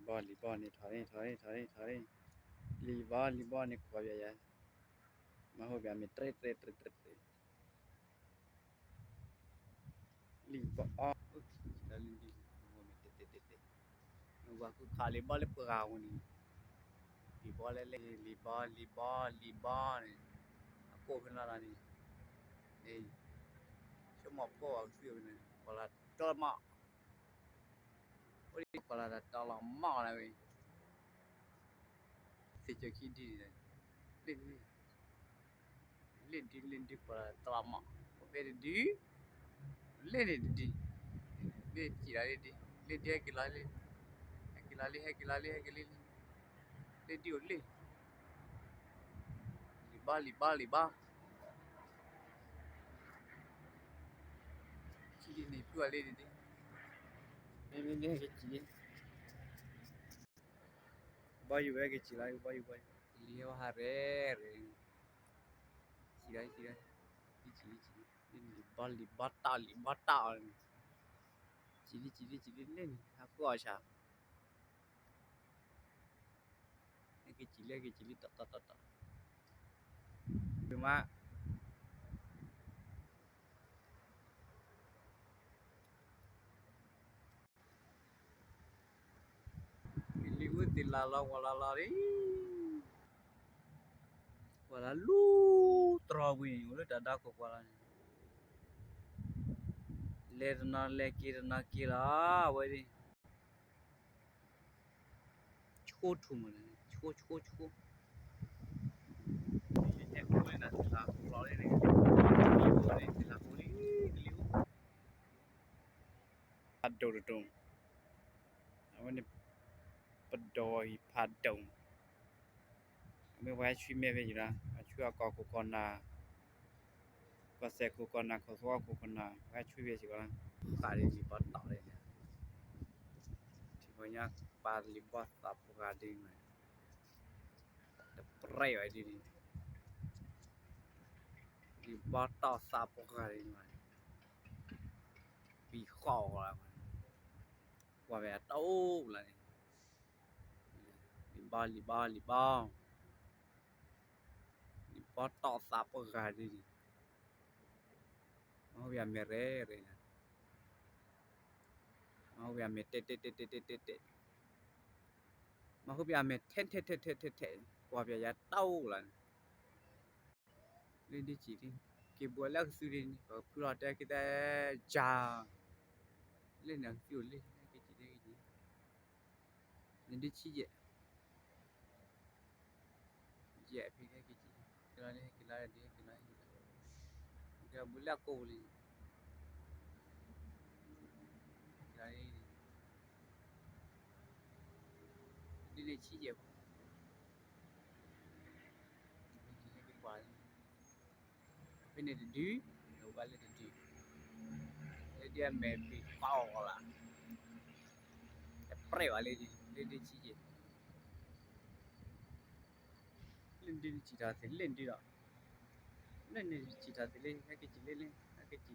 ဘီလံၤဘီန့ၣ် ထီၣ်န့ၣ် ထီၣ်န့ၣ် ထီၣ်န့ၣ် ထီၣ်န့ၣ်, လံၤဘီလံၤဘီန့ၣ် ကွၢ်ပျဲယၤ, မၤဟိပျဲမ့ၢ်တြဲတြဲတြဲတြဲတြဲ, လံၤဘီအီၣ်, လံၤဘီမ့ၢ်တတဲတဲတဲ, နဝၤဃုခးလံၤဘီလၢပှၤဂၤဝဲန့ၣ်, လံၤဘီလဲၣ်လဲၣ် လံၤဘီ လံၤဘီ လံၤဘီန့ၣ်, အကိၣ်ဖဲလီၤလီၤန့ၣ်, ဆိကမိၣ်ဖှီၣ်အီၤကသံၣ်ဝဲန့ၣ် ကွၢ်လီၤတီမး အိၣ်ဒံးကွၢ်လီၤတၢ်တီလီၤမးလၢဝဲ, သ့ၣ်ကၠီခံဒံးန့ၣ်, လ့ၣ်ဒံး လ့ၣ်ဒံး ကွၢ်လီၤတၢ်တီလီၤမး, အိၣ်ဖဲတဒု, လ့ၣ်န့ၣ်တဒု, လ့ၣ်စံၣ်လီၤလ့ၣ်ဒံး, လ့ၣ်ဒံးဟဲက့ၤလီၤလံ, ဟဲက့ၤလီၤလံ ဟဲက့ၤလီၤလံ ဟဲက့ၤလံလံ, လ့ၣ်ဒံးအိၣ်လ့ၣ် လံၤဘီ လံၤဘီ လံၤဘီ, ခံဒံးန့ၣ်ဖုအီၤလံန့ၣ်, မ့မ့ၢ်ဟဲက့ၤစံၣ်လံ, ဘီယူၤဝဲက့ၤစံၣ်လီၤ ဘီယူၤဘီယူၤ, လံၤဟဲဝဲဟးရဲၣ်ရဲၣ်, စံၣ်လီၤစံၣ်လီၤ, လံၤစံၣ်လံၤစံၣ်လံ, လံၤဘီလံၤဘီတီၢ်လံၤဘီတီၢ်, စံၣ်လံစံၣ်လံစံၣ်လံလ့ၣ်န့ၣ် ဟးဃုအီၣ်ဆၣ် ဟဲက့ၤစံၣ်လံ ဟဲက့ၤစံၣ်လံ တီတီတီတီ, မး ကလံၤအူသ့ၣ်လၢ်လီၤ ကွၢ်လၢ်လီၤလံ, ကွၢ်လၢ်လူၤတြီၤဝံၤန့ၣ် အိၣ်လၢတၢ်ဒါခိၣ်ကွၢ်လၢ်န့ၣ်, လဲၤတနီၤလဲၤက့ၤတနီၤက့ၤလီၤ အဝဲဒၣ် ဆိထူၣ်မးန့ၣ် ဆိဆိဆိ, အဲၣ်ခိၣ်လၢနၤ သ့ၣ်လၢ်ဃိလီၤလၢန့ၣ်, သ့ၣ်လၢ်ဃိလံ ကလံၤအူ, ဖးဒိၣ်တဒိၣ်, အဝဲန့ၣ် ပဒိၣ်အံၤဖးဒိၣ်, မ့ၢ်ပှၤဟဲဆွံမဲဖဲယံၤလီၤ, ပှၤဆွံအကီၢ်ခိၣ်ကီၢ်နၢ်, ကီၢ်စဲၣ်ခိၣ်ကီၢ်နၢ် ကီၢ်သဝီခိၣ်ကီၢ်နၢ် ပှၤဟဲဆွံဖဲယံၤလီၤ, ဃၣ်ဒ်လံာ်ဘီတီၢ်ဒ်န့ၣ်, ထံၣ်ပှၤညါပာ်လံာ်ဘီသးပှၢ်ဒ်န့ၣ်, တပြဲၢ်ဝဲဒ်န့ၣ်, လံာ်ဘီတီၢ်သးပှၢ်ဒ်န့ၣ်, ပံၤဃီၣ်လီၤ, ကွၢ်ဝဲအတအိၣ်လီၤန့ၣ်, လံာ်ဘီ လံာ်ဘီ လံာ်ဘီ, လံာ်ဘီတီၢ်သးပှၢ်ဒ်န့ၣ်, မၤဟူပယၤမဲာ်ရဲၣ်ရဲၣ်န့ၣ်, မၤဟူပယၤမဲာ်တဲာ်တဲာ်တဲာ်တဲာ်တဲာ်တဲာ်, မၤဟူပယၤမဲာ်ထဲထဲထဲထဲထဲထဲ, ကွၢ်ပယၤယၤတအိၣ်လီၤန့ၣ်, လ့ၣ်ဒ်စံၣ်ဒ်, က့ၤဘှီလၢကသူဒ်န့ၣ် ပဖုလီၤတဲက့ၤတဲ, ယၤ, လ့ၣ်န့ၣ်ကသံၣ်အိၣ်လ့ၣ် ဟဲက့ၤစံၣ်လ့ၣ်က့ၤစံၣ်, န့ၣ်ဒ်ဆံးယဲၢ်, ယဲၢ်ဖဲက့ၤစံၣ်, က့ၤလီၤလၢက့ၤလီၤဒ်က့ၤလီၤ, က့ၤဘှီလၢအကိၣ်လံ, က့ၤလီၤ, ဒ်န့ၣ်ဆံးယဲၢ်, က့ၤဟဲက့ၤကွၢ်လံ ဖဲန့ၣ်တဒု, နဝဲလၢတဒု, လၢဒ်အမဲာ်ဘ့ၣ်ဃီအီၤလီၤ, တပြဲၢ်ဘၣ်လၢဒ်, လၢဒ်ဆံးယဲၢ်, လ့ၣ်ဒ်နစံၣ်ထီၣ်သ့ၣ်လ့ၣ်ဒ်ဒီး, လ့ၣ်န့ၣ်စံၣ်ထီၣ်သ့ၣ်လ့ၣ် ဟဲက့ၤစံၣ်လ့ၣ်လ့ၣ် ဟဲက့ၤစံၣ်,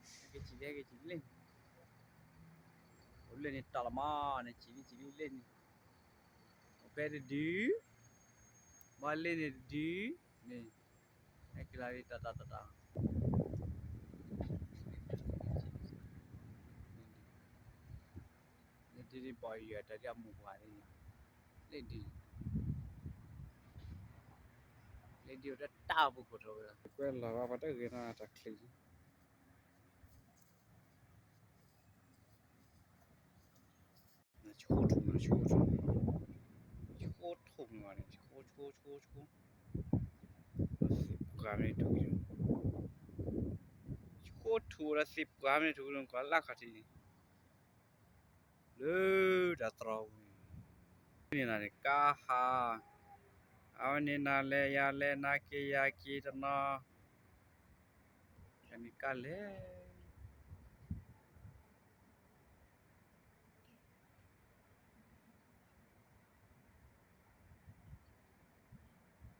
ဟဲက့ၤစံၣ်လ့ၣ် ဟဲက့ၤစံၣ်လ့ၣ်, အိၣ်လ့ၣ်န့ၣ်တီၢ်လီၤမး နစံၣ်လံစံၣ်လံလ့ၣ်န့ၣ်, အိၣ်ဖဲတဒု, ဘၣ်လ့ၣ်န့ၣ်တဒု, န့ၣ်, ဟဲက့ၤလီၤလံ တၢ်တၢ်တၢ်တၢ်, လ့ၣ်ဒ်န့ၣ်ဘီၣ်ယွၤတၢ်ဒ်အမိၢ်ပှၢ်န့ၣ်, လ့ၣ်ဒ်, လ့ၣ်ဒ်အိၣ်တၢ်တၢ်ပူၤခိၣ်ထီၣ်ဝဲလီၤ, ကွဲလီၤဘၣ်ပှၤတဂ့ၤနီၤတၢ်ချံ နဆိထူၣ်နၤ ဆိထူၣ်, ဆိထူၣ်နၤန့ၣ် ဆိ ဆိ ဆိ, သ့ၣ်ပှၢ်မ့ၢ်ထူၣ်, ဆိထူၣ်ဒီးသ့ၣ်ပှၢ်မ့ၢ်ထူၣ် ကွၢ်လၢခီၣ်ထံးန့ၣ်, လၢတၢ်တြီၤပူၤန့ၣ်, န့ၣ်နၤန့ၣ် ကါဟး, အဝဲန့ၣ်နၤလဲၤယၤလဲၤ နၤက့ၤယၤက့ၤတနီၤ, ယၤန့ၣ်ကါလဲၤ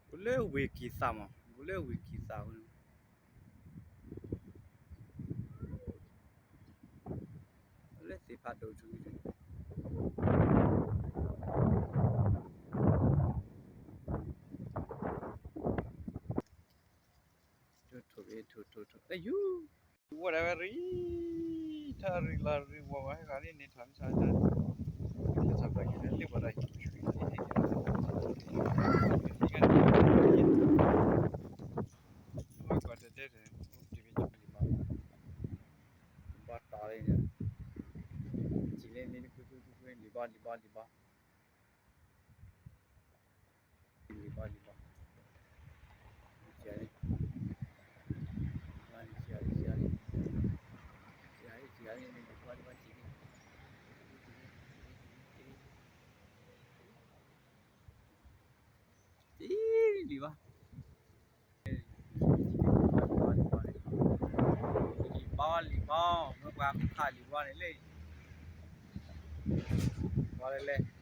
အိၣ်လၢဝ့ၢ်ကံၢ်သးမး အိၣ်လၢဝ့ၢ်ကံၢ်သးဝဲန့ၣ်, လၢသ့ၣ်ဖးဒိၣ်ထူၣ်န့ၣ်, ထိၣ်ထိၣ် အဲယူ ဝဲဒၣ်ဝဲရံ ထါရံလါရံဝဲဝဲဂၤန့ၣ်န့ၣ် ထါမဆါထါ ထါပှၤကလဲၤလ့ပှၤတၢ်ဟံၣ် ကီၢ်တဲတဲတဲ တဘၣ်တၢ်လၢန့ၣ် စံးလၢန့ၣ် ကွ့ကွ့ကွ့ကွ့ လံၤဘၣ်လံၤဘၣ်လံၤဘၣ် လံၤဘၣ်လံၤဘၣ် စံးလံ စံးလံ စံးလံ စံးလံ လံၤဘၣ်လံၤဘၣ်စံးလံ စံးလံ လံၤဘၣ် လံၤဘၣ်လံၤဘၣ် မ့ၢ်ပှၤခးလံၤဘၣ်န့ၣ်လၢ ပှၤလဲၤလဲၤ